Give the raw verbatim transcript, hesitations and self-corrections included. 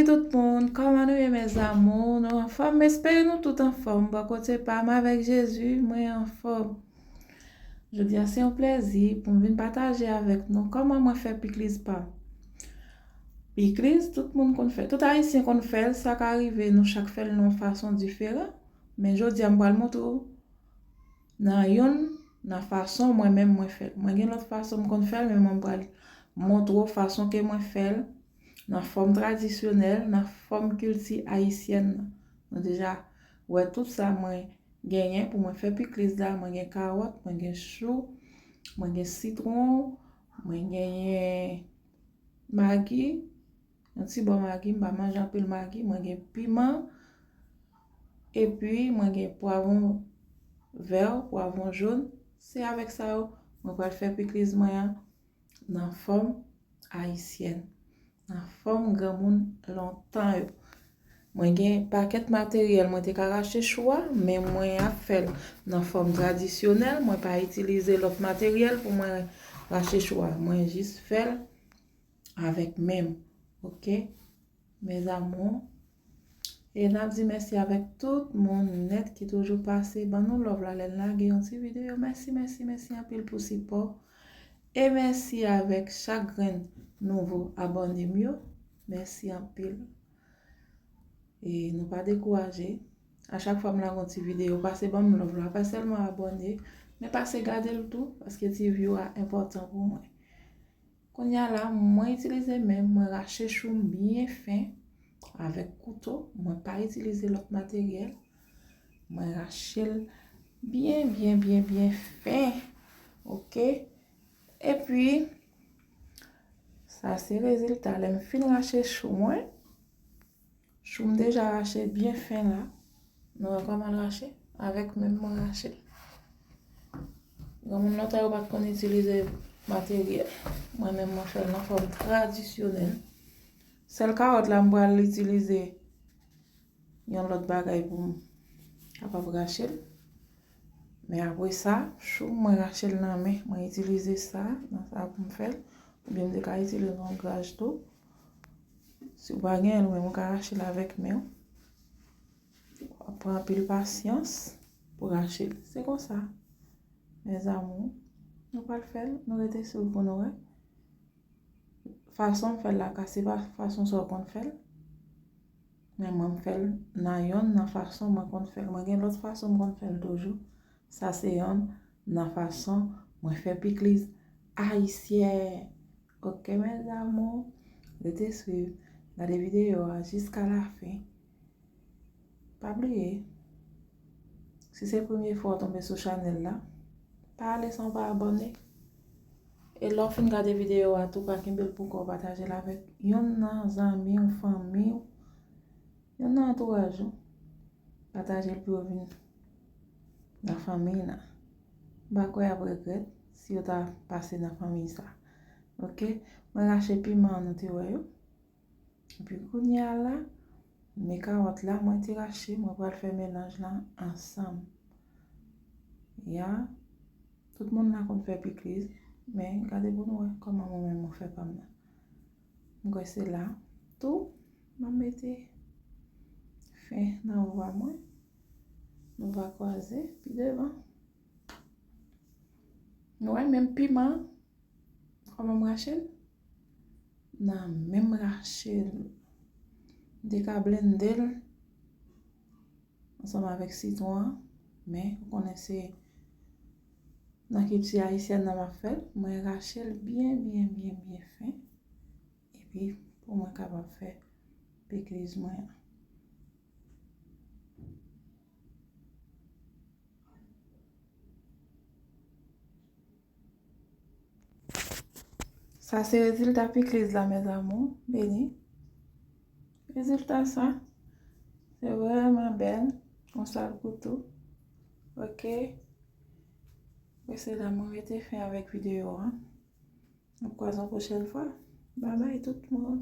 Tout moun, kòman nou ye, mes amours? Nou anfòm? M espere nou tout anfòm. Bò kote pa m, avèk Jezi, mwen anfòm. Jodi a se yon plèzi pou m vin pataje avèk nou kòman mwen fè pikliz pa m. Pikliz, tout moun konn fè, tout Ayisyen konn fè l, sa ka rive nou chak fè l nan yon fason diferan. Men jodi a, m pral montre w nan youn, nan fason mwen menm mwen fè l. Mwen gen lòt fason m konn fè l, men mwen pral montre w fason ke mwen fè l nan fòm tradisyonèl, nan fòm kilti ayisyèn nan. Nou deja wè tout sa mwen genyen pou mwen fè pikliz la. Mwen gen kawòt, mwen gen chou, mwen gen sitwon, mwen genyen magi, yon ti bò magi, m pa manje anpil magi, mwen gen piman, epi mwen gen pwavwon vè, pwavwon jòn. Se avèk sa yo mwen pral fè pikliz mwen an nan fòm ayisyèn, nan fòm granmoun lontan yo. Mwen gen pakèt materyèl mwen te ka rache chou a, men mwen ap fè l nan fòm tradisyonèl. Mwen pa itilize lòt materyèl pou mwen rache chou a. Mwen jis fè l avèk men m. Oke? Mes amours. E n ap di mèsi avèk tout moun nèt ki toujou pase ban nou love la lè n lage yon ti videyo. Mèsi, mèsi, mèsi anpil pou sipò. E mèsi avèk chak grenn nouvo abòne m yo. Mèsi anpil. E nou pa dekouraje. A chak fwa m lage yon ti videyo, pase ban m love la. Pa sèlman abòne, men pase gade l tou, paske ti view a enpòtan pou mwen. Kounye a la, mwen itilize men m, mwen rache chou m byen fen avèk kouto. Mwen pa itilize lòt materyèl. Mwen rache l byen, byen, byen, byen fen. Oke? Epi, sa se rezilta lè m fin rache chou mwen. Chou m deja rache byen fen la. Nou wè kòman l rache? Avèk men m mwen rache l. Granmoun lontan yo pa t konn itilize materyèl. Mwen menm, mwen fè l nan fòm tradisyonèl. Sèl kawòt la, m pral itilize yon lòt bagay pou m kapab rache l. Men apre sa, chou m, mwen rache l nan men. Mwen itilize sa, nan sa pou m fè l. Oubyen m te ka itilize yon graj tou. Si w pa genyen l, ou menm ou ka rache l avèk men w. W ap pran anpil pasyans pou rache l. Se konsa, mes amours, nou pral fè l, nou rete swiv pou nou wè. Fason m fè l la ka se pa fason sa w konn fè l. Men mwen, m fè l nan yonn nan fason mwen konn fè l. Mwen gen lòt fason m konn fè l toujou. Sa se yonn nan fason mwen fè pikliz ayisyèn. Oke, mes amours, rete swiv. Gade videyo a jiska lafen. Pa bliye, si se premye fwa w tonbe sou chanèl la, pa ale san w pa abòne. E lè w fin gade videyo a tou, pa kenbe l pou kò w, pataje l avèk yonn nan zanmi w, fanmi w, yonn nan antouraj ou. Pataje l pou yo vin nan fanmiy la. M pa kwè y ap regrèt si yo ta pase nan fanmiy sa. Oke? Mwen rache piman an, nou te wè yo. Epi kounye a la, men kawòt la, mwen te rache, mwen pral fè melanj la ansanm. Ya, tout moun la konn fè pikliz, men gade pou nou wè kòman mwen menm mwen fè pa m nan. Mwen kwè se la tou, m ap mete fen nan vwa mwen. Nou va kwaze pi devan. Nou wè menm piman an, kòman m rache l? Nan menm rache l. M te ka blende l ansanm avèk sitwon an, men ou konnen se nan kilti ayisyèn nan m ap fè l. Mwen rache l byen, byen, byen, byen fen. Epi, pou mwen kapab fè pikliz mwen an. Sa se rezilta pikliz la, mes amours. Beni. Rezilta sa, se vrèman bèl. Yon sal kouto. Oke. Mwen se la mwen rete fen avèk videyo a. N ap kwaze yon pwochèn fwa. Babay tout moun.